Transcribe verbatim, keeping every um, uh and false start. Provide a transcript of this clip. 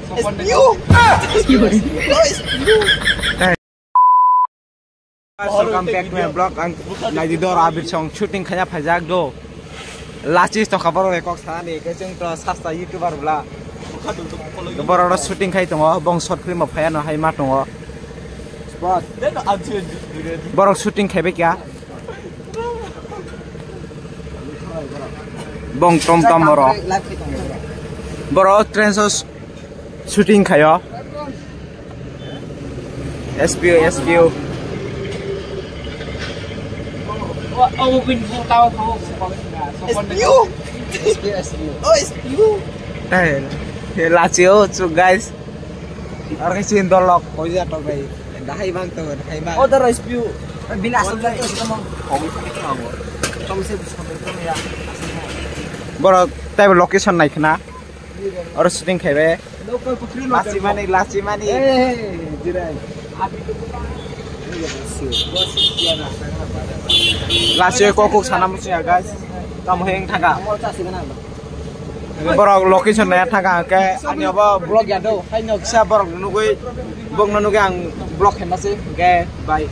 Guys, welcome back to my vlog. Ang naidi dor Abir song shooting khaya phaijak do. Lachi to khabar kok sanani ke chwng to sasta YouTuber bla. Borok ro shooting khai tongo, bong short film phaya no hai ma tongo. Spot. Borok shooting khaibe kya? Bong tom tom borok. Borok train so shooting khayo. S P U, S P U. S P U. Oh, S P U. Eh, he lachi o chu, guys. Aro khe chini dolok, koi ja to bai. Dahai bang to, dahai bang. Order S P U. Bini asal jai to samo. Tom se sampai to ya. Borok taibo location nai khna. Oro shooting khaibe. Local putri no. Lachi mani, lachi mani. Eh, jirai. Lachi kok kok sana musuya, guys. Tamo heng thaga. Borok location naya thaga ke ani obo vlog ya do. Haino kisa borok nugui, bok nugui ang vlog khenasi. Ke bye.